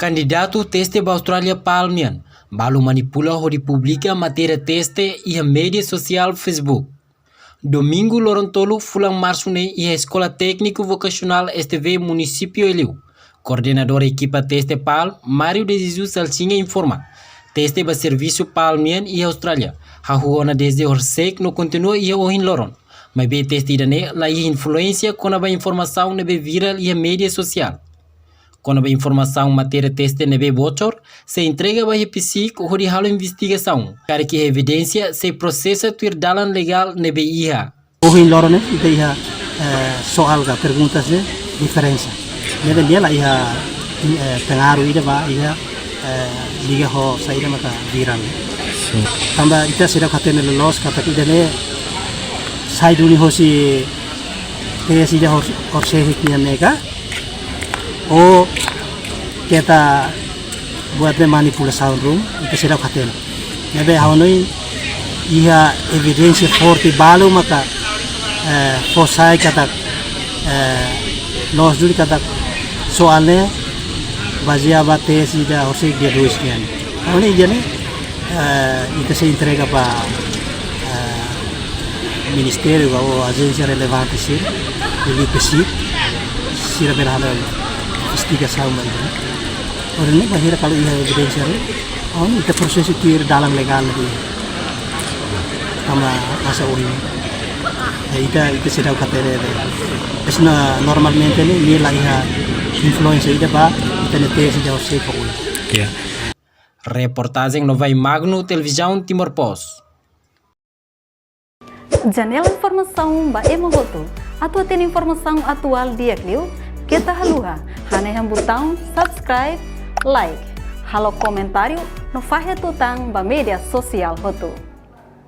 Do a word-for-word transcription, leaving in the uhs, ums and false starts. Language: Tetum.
Kandidatu teste ba Austrália PALM nian balu manipula hodi publika matéria teste iha média sosiál Facebook. Domingu loron tolu fulan Marsu ne'e iha Eskola Tékniku Vokasionál S T V Munisípiu Aileu, koordenadór ekipa teste PALM, Mário de Jesus Salsinha informa, teste ba servisu PALM nian iha Austrália hahú ona dezde horisehik no kontinua iha ohin loron. Maibé teste ida-ne'e la iha influénsia kona-ba informasaun ne'ebé virál iha média sosiál. Kona-ba informasaun matéria teste ne'ebé bocor, sei entrega ba iha PSIC hodi halo investigasaun. Karik iha evidénsia, sei prosesa tuir dalan legál ne'ebé iha. Ohin loron ne'e, ita iha, eh, soál ka perguntas ne'e diferensa. Ne'ebé nia la iha, eh, pengaruh ida ba iha, eh, liga ho saida maka virál. Sin. Tanba ita seidauk hatene loloos katak ida-ne'e sai duni hosi teste ida hor-, horisehik nian ne'e ka, ou keta buat ne'e manipulasaun ruma, ita seidauk hatene. Ne'ebé ha'u hanoin iha evidénsia forte balu maka, eh, fó sai katak, eh, loos duni katak soál ne'e bazeia ba teste ida horisehik dia dois nian. Ha'u hanoin ida-ne'e, eh, ita sei entrega ba, eh, ministériu ka ou ajénsia relevante sira, liuliu PSIC, sira bele halo investigasaun ba ida-ne'e. Ora ne'e bainhira kalau iha evidénsia ne'e, ha'u hanoin ita prosesa tuir dalan legál ne'e. Tanba hanesan ohin. Eh, ita, ita seidauk hatene de'it. Esta normalmente ne'e, nia la iha influénsia ida ba ita-nia teste ida horisehik ohin. Ya. Reportajen Novai Magno, Televizaun Timor Post. Janela informasaun ba ema hotu. Atu hatene informasaun atuál di'ak liu, keta haluha hanehan butaun subscribe, like, halo komentáriu no fahe tutan ba média sosiál hotu.